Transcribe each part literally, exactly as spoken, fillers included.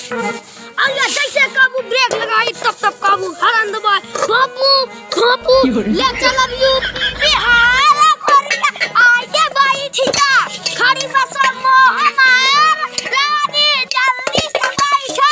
अरे जैसे काबू ब्रेक लगाई, तब तक काबू हॉर्न दबाए। बाबू, बाबू, ले चलब यूपी बिहार, कोरिया, आइए बैठी जा, खड़ी बस में हमार रानी, जल्दी से बैठा।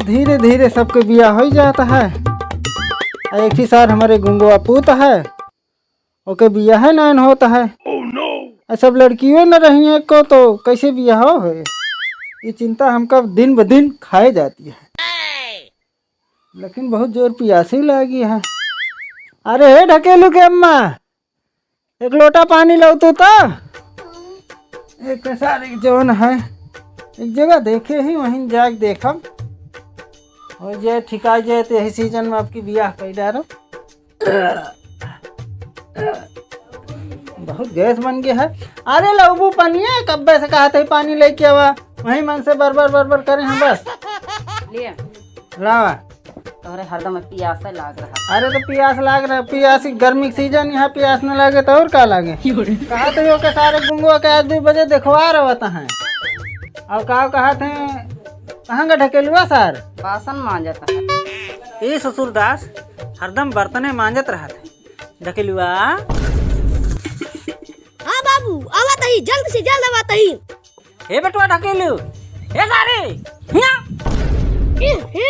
धीरे धीरे सबके बियाह होइ जात है। आ एक ही सार हमरे गुंगवा पूत है, ओके बियाह नाइन होत है। आ सब लड़कियों न रही हैं को तो कैसे बियाह होए? ये चिंता हमका दिन ब दिन खाए जाती है। लेकिन बहुत जोर पियासी लागी है। अरे हे ढकेलू के अम्मा, एक लोटा पानी लाओ तू तो। एक सारे जौन है, एक जगह देखे ही, वहीं जाके देखब। और जे ठिकाई जाए तो यही सीजन में आपकी बियाह कर डारो। बहुत गैस बन गया है। अरे लौबू पनिया, कब्बे से कहा थे पानी लेके आवा, वहीं मन से बरबर बरबर करे हैं बस। ले। लावा। तोहरे हरदम पियासे लाग रहा। अरे तो पियास लाग रहा, पियास ही गर्मी के सीजन, यहाँ पियास न लागे तो और का लागे? कहा थे ओके सारे गुंगवा के आज दो बजे देखवा रहा था। और का कहा थे, कहाँ का ढकेलुआ सार? बासन मांजत है। ए ससुरदास, हरदम बर्तने मांजत रहत है। ढकेलुआ। हाँ बाबू, आवत ही, जल्द से जल्द आवत ही। हे बेटवा ढकेलू, हे सारे, हिया। ए, हे,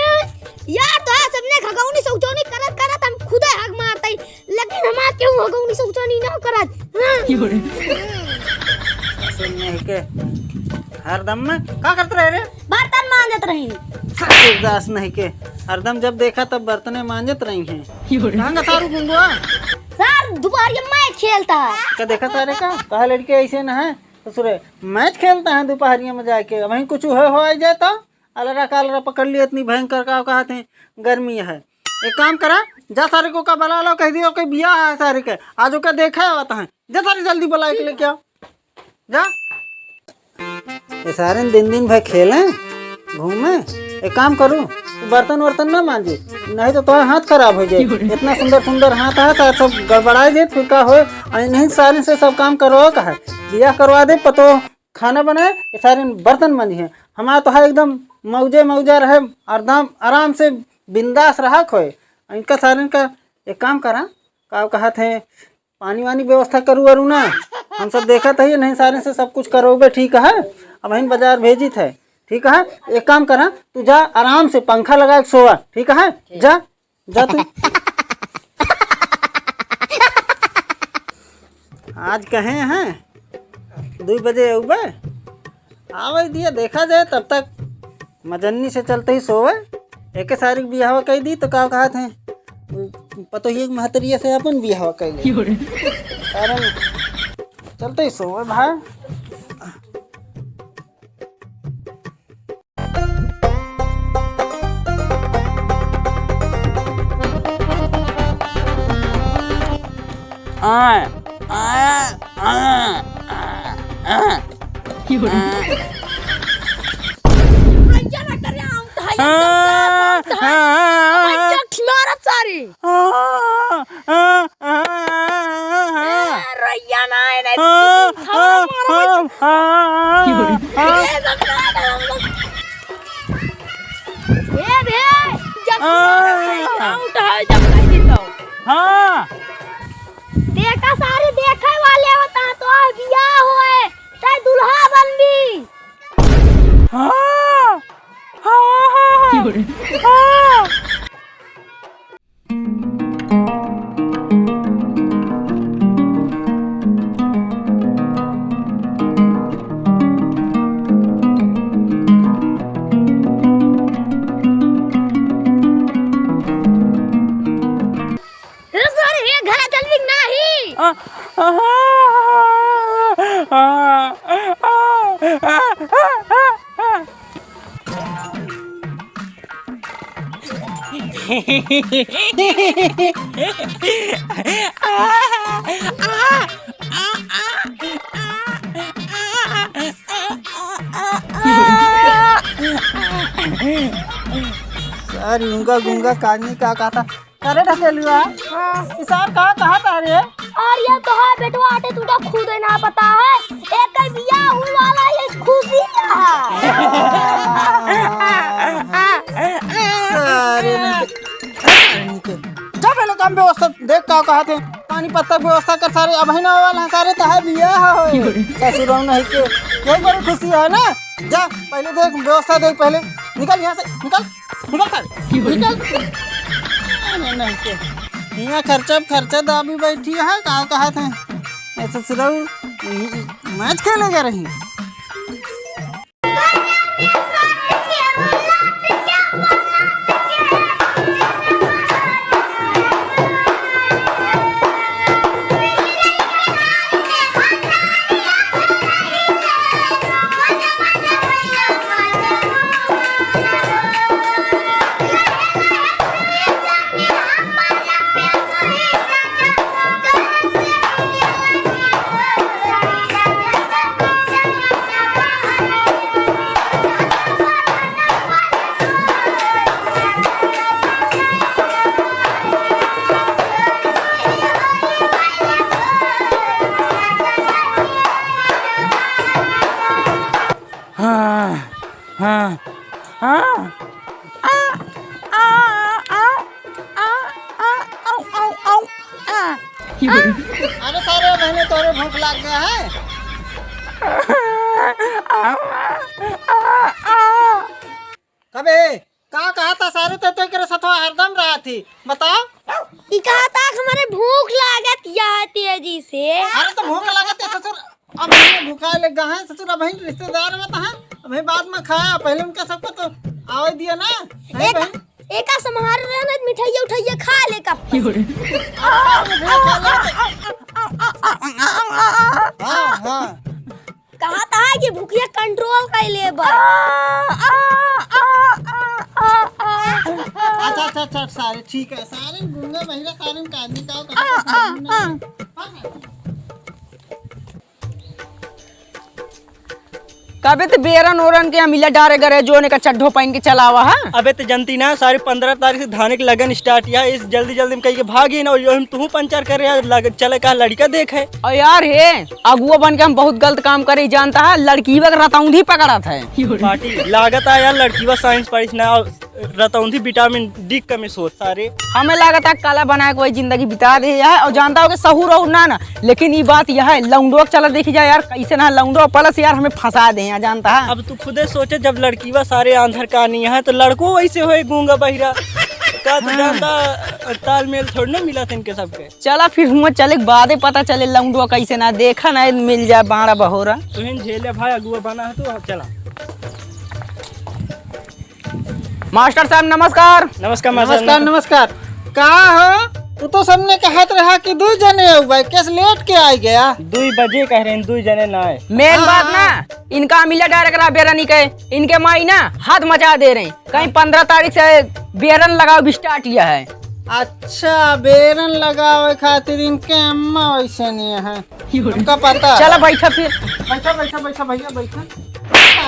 यार, तो आज सबने घगौनी सौचौनी करत करत हम खुदे हग मारत ही, लेकिन हमार केहू घगौनी सौचौनी ना करत। हाँ। सुन नहीं के, हरदम में का करत रहे रे? बर्तन मांजत रही। ससुरदास नहीं के, हरदम जब देखा तब बर्तने मांजत रही हैं। कहाँ का सारू गुंगवा? सर, दोपहरिया मैच खेलता है। का देखा सारे का? कहा लड़के ऐसे ना है। ससुरे, मैच खेलता है दोपहरिया में जाके, वहीं कुछ हो, हो आई जाए तो अलरा कालरा पकड़ लिया, इतनी भयंकर का कहत हैं गर्मी है। एक काम करा, जा सारे को का बुला लो, कह दियो कि बियाह है सारे के, आज ओके देखे आवत हैं, जा सारे जल्दी बुला के लेके आओ, जा। ये सारे दिन दिन भर खेलें, घूमें, एक काम करूँ, तू बर्तन वर्तन ना मांजे, नहीं तो तुम्हारा हाथ खराब हो जाए। इतना सुंदर सुंदर हाथ है, सारे सब गड़बड़ा दे, फिर का होए? और नहीं सारे से सब काम करवाओ का है, बियाह करवा दे, पतो खाना बनाए, ये सारे बर्तन मांजे हैं। हमारा तो है एकदम मौजे मौजा रहे, आराम, आराम से बिंदास रहा खोए। इनका सारे का एक काम करा, का कहत हैं, पानी वानी व्यवस्था करू अरू ना, हम सब देखत है, नहीं सारे से सब कुछ करोगे, ठीक है? अब हम बाजार भेजित है, ठीक है? एक काम करा, तू जा आराम से पंखा लगा के सोवा, ठीक है? जा, जा तू। आज कहे हैं, दो बजे अउबे, आवे दिया, देखा जाए, तब तक मजन्नी से चलते ही सोवे। एके सारी के बियाहवा कई दी तो का कहत हैं, पतोहिए के महतरिया से अपन बियाहवा कई ले। क्यों रे? कारण चलते ही सोवे भाई। आ, आ, आ, आ, आ। भैया ना करे, हम तो है, आ, एकदम से आ, आ, आ, आ। मारब सारी। आ, आ, आ, आ, आ। ए, रैया ना, ए, नहीं, आ, आ, मारब। आ, आ, आ, आ। ए, जब ना, जब ना। ए बे, जब आ। आउट है, जब कह दी तो। हाँ। देखा सारे देखे वाले होता तो आज बियाह होए, चाहे दुल्हा बनबी। हाँ। हाँ, हाँ, हाँ। हाँ। ए, sorry, हे घरा चलबी नाही। आ, आ, आ। अरे गूंगा गूंगा कानी का कहता? अरे ढकेलुआ, हाँ। इसार का कहत अरे? अरे तोहार बेटवा आटे तू का खुद ना पता है, एक बियाह हुए वाला है, खुशी है। अरे नहीं तो, जा पहले काम व्यवस्था देख का कहत है। पानी पत्ता व्यवस्था कर सारे, अबही ना वाला है सारे, तोहार बियाह है। ससुरौ नहीं के, यही बड़ी खुशी है ना। जा पहले देख व्यवस्था देख पहले, निकल यहाँ से, निकल। निकल सारे, निकल। अरे नहीं के। हियाँ खर्चा खर्चा दाबी बैठी है, का कहत है? ऐसे ससुरौ मैच खेलेगा रही। हाँ, हाँ, हाँ। आ, आ, आ, आ, आ, औ, औ, औ, आ, आ। अरे सारे बहने, तोरे भूख लाग गया है? आ, आ, आ, आ। कबे का कहा था सारे, ते तो एकरे सथवा हरदम रहा थी, बताओ। ई कहा था कि हमरे भूख लागत या तेजी से। अरे तो भूख लागत है ससुर, अब हमें भुखाए लग गए हैं ससुर, अब हम रिश्तेदार में तो हैं, अब हम बाद में खाया, पहले उनका सबको तो आवे दिया ना। नहीं एक, बहन। एका संभार रहे ना, मिठाइया उठाइया खा ले कब। अच्छा, मिठाई खा ले। हाँ, हाँ। कहा था कि भुखिया control कर ले बा। अच्छा, अच्छा, अच्छा, सारे ठीक है, सारे गूंगा बहिरा, सारे का आदमी का, का, का, कबे ते बेरन ओरन के अमिला डारे गरे, जोन एका चड्ढो पहिन के चलावा है। अबे ते जनती ना, सारे पन्द्रह तारीख से धाने के लगन start या, इस जल्दी जल्दी में कही के भागी ना, और हम तू पंचर करे यार, लग, चले का लड़का देखे। और यार हे, अगुआ बन के हम बहुत गलत काम करे, जानता है, लड़कीवा के रतौंधी पकड़त है। पार्टी लागत है यार, लड़कीवा science पढ़िस ना, और रतौंधी vitamin D कमी सोच सारे। हमें लागत है काला बना के वही जिंदगी बिता दे यार, और जानता हो कि सहूर और ना ना, लेकिन ई बात यह है, लौंडो के चला देखी जाए यार, कैसे ना लौंडो plus यार हमें फंसा दे यहाँ, जानता है। अब तू खुदे सोचे, जब लड़कीवा सारे आंधर कानी है, तो लड़को वैसे होए गूंगा बहिरा। का तू हाँ। जानता, तालमेल थोड़ी ना मिला था इनके सबके। चला फिर हुआ चले के बादे पता चले लौंडो कैसे ना, देखा ना मिल जाए बाड़ा बहोरा। तुहिन झेले भाई, अगुआ बना है तू, अब चला। मास्टर साहब नमस्कार। नमस्कार मास्टर। नमस्कार, नमस्कार। का हो, तू तो सबने कहत रहा कि दुई जने अउबा, कैसे लेट के आई गया? दुई बजे कह रहे हैं, दुई जने ना आए। मेन हाँ, बात ना, हाँ। इनका अमिला डायरेक्ट रहा बेरनी के, इनके माई ना हाथ मचा दे रहे हैं। कहीं पन्द्रह तारीख से बेरन लगाओ भी start किया है। अच्छा, बेरन लगावे खातिर इनके अम्मा वैसे नहीं है। हमका पता है। चला बैठा फिर। बैठा, बैठा, बैठा भैया, बैठा।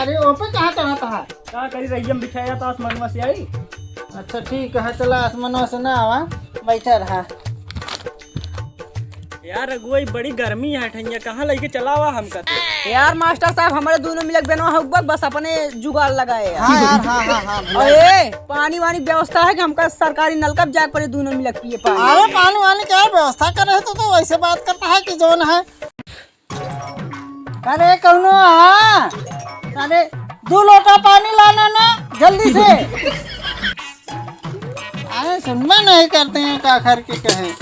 अरे, ओपे कहाँ चढ़त है? का करी रहियम बिछाया तो आसमानवा से आई। अच्छा, ठीक है, चला आसमानवा से ना आवा, बैठा रहा। यार, अगुआ, ई बड़ी गर्मी है, ठैया, कहाँ लेके चलावा हमका तो? यार, मास्टर साहब, हमारे दोनों मिलक बेनवा हउबक, बस अपने जुगाड़ लगाए यार। हाँ यार, हाँ, हाँ, हाँ, भुला अरे, पानी वानी व्यवस्था है कि हमका सरकारी नलका पे जाके पड़े दोनों मिलक पिए पानी? अरे, पानी वानी क्या व्यवस्था करे है, तो, तो वैसे बात करता है कि जौन है। अरे कौनो, हाँ, अरे दो लोटा पानी लाना ना जल्दी से। अरे सुनबे नहीं करते हैं, का घर के कहे।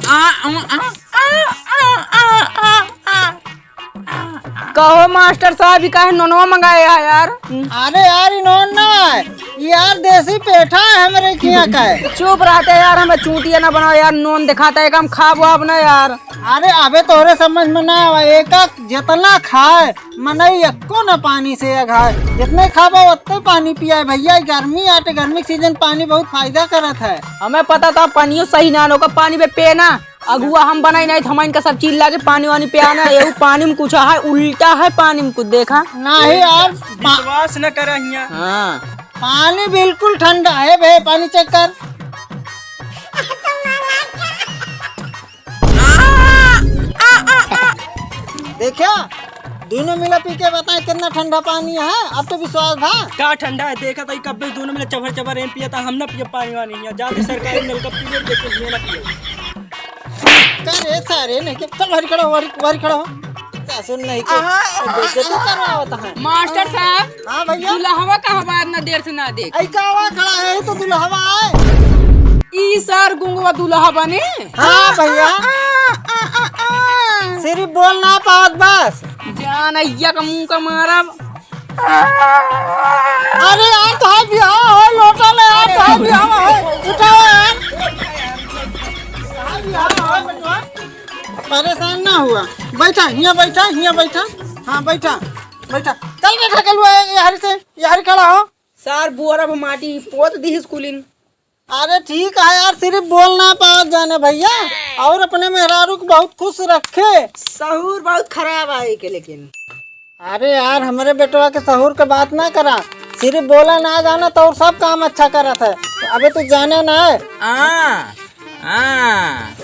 कहो मास्टर साहब, ई काहे नोनवा मंगाए है यार? अरे यार, ई नोन ना है, ई यार देसी पेठा है हमरे खिया का है। चुप रहते यार, हमें चूतिया ना बनाओ यार, नोन दिखाता है, हम खाब वाब ना यार। अरे अबे तोहरे समझ में ना आवा, एका जितना खाए मनई एक्को न पानी से अघाए, जितने खाबा ओतने पानी पियाए भैया। ई गर्मी आटे, गर्मी के सीजन पानी बहुत फायदा करत है। हमें पता था पानियो सही ना, ओकर पानी पे पे ना अगुआ हम बनाई नहीं, तो हम इनका सब चीज लाके पानी वानी पियाना। एहू पानी में कुछ है, उल्टा है पानी में कुछ, देखा। नहीं यार, पा- विश्वास न करा हिया। हाँ। पानी बिल्कुल ठंडा है बे, पानी check कर। देखा, दोनों मिला पी के बताए कितना ठंडा पानी है। अब तो विश्वास भा। का ठंडा है? देखा तो कब्बे दोनों मिला चबर चबर एम पिया था, हम ना पिए पानी वानी यहाँ। जाते सरकारी नलका पी ले, देखो ये ना पिए। का रे सारे नहीं के, चल बाहर खड़ा हो, बाहर, बाहर खड़ा हो। सासुर नहीं के, आहा। बेइज्जती करवावत है। मास्टर साहब। हाँ भैया। दुल्हवा कहाँ बा, इतना देर से ना देख। ऐ कावा खड़ा है, तो दुल्हवा है। ई सार गुंगवा दुल्हवा ने? हाँ भैया। सिर्फ बोल ना पावत बस। जान अइया का मुंह का मारब। अरे यार, तो है बियाह है, लोटा ले यार, तो है बियाह है, उठाओ यार। परेशान ना हुआ, बैठा, हियाँ बैठा, हियाँ बैठा, हाँ बैठा, बैठा। चल रे ढकेलुआ, ये हरी से, ये हरी खड़ा हो। सार बुअरा पे माटी पोत दी स्कूलिन। अरे ठीक है यार, सिर्फ बोल ना पावत जाने भैया, और अपने मेहरारू को बहुत खुश रखे। सहूर बहुत खराब है के लेकिन। अरे यार, हमरे बेटवा के सहूर के बात ना करा, सिर्फ बोला ना जाना तो और सब काम अच्छा करत है। अबे तू जाने ना है। हाँ, हाँ।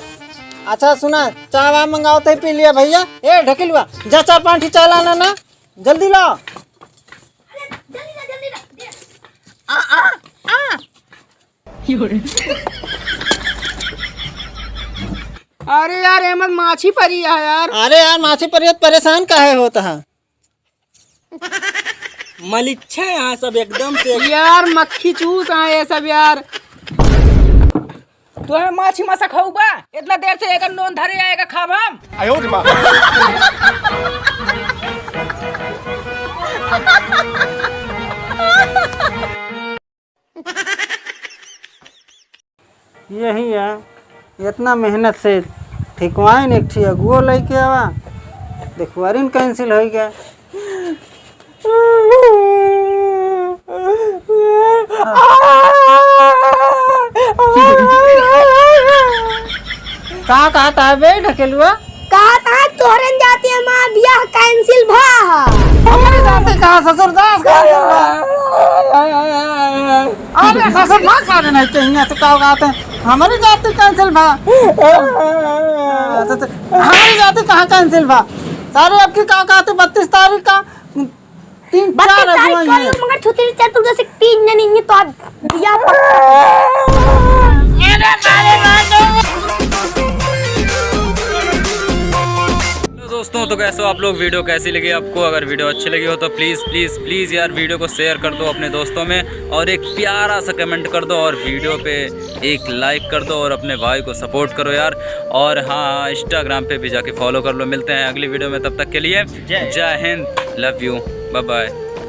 अच्छा सुना, चाय वाय मंगाओ तो पी लिया भैया। ए ढकेलुआ, जा चार पाँच ठे चाय लाना ना, जल्दी लाओ। आ, आ, आ। अरे यार, एमन माछी परी है यार। अरे यार, माछी परी है तो परेशान काहे होत है? मलिच्छा यहाँ सब एकदम से। यार, मक्खी चूस आए ये सब यार। तो है माछी मसा खाऊबा? इतना देर से एकर नोन धरे आएगा खाब हम। आयो रे माँ। यही है, इतना मेहनत से ठिकवाइन एक ठी अगुओ लइके आवा, देखुआरिन cancel होइ गया। का कहत है बे ढकेलुआ? कहत है तोहरे जाति मा बियाह cancel भा है। हमरे जाति कहाँ ससुर दास cancel भा? अरे ससुर ना खाने नहीं चाहिए से का कहत है? हमरे जाति cancel भा। हमरे जाति कहाँ cancel भा? सारे अब की का कहत है बत्तीस तारीख का तीन बत्तीस चार तारीख अगुआ को हैं। मगर छुट्टी चल तुम जैसे तीन जनी हैं तो आप बियाह पक्का। Hello दोस्तों, तो कैसे हो आप लोग? Video कैसी लगी आपको? अगर video अच्छी लगी हो तो please please please यार video को share कर दो अपने दोस्तों में और एक प्यारा सा comment कर दो और video पे एक like कर दो और अपने भाई को support करो यार। और हाँ, Instagram पे भी जाके follow कर लो। मिलते हैं अगली video में, तब तक के लिए जय हिंद, love you, bye bye।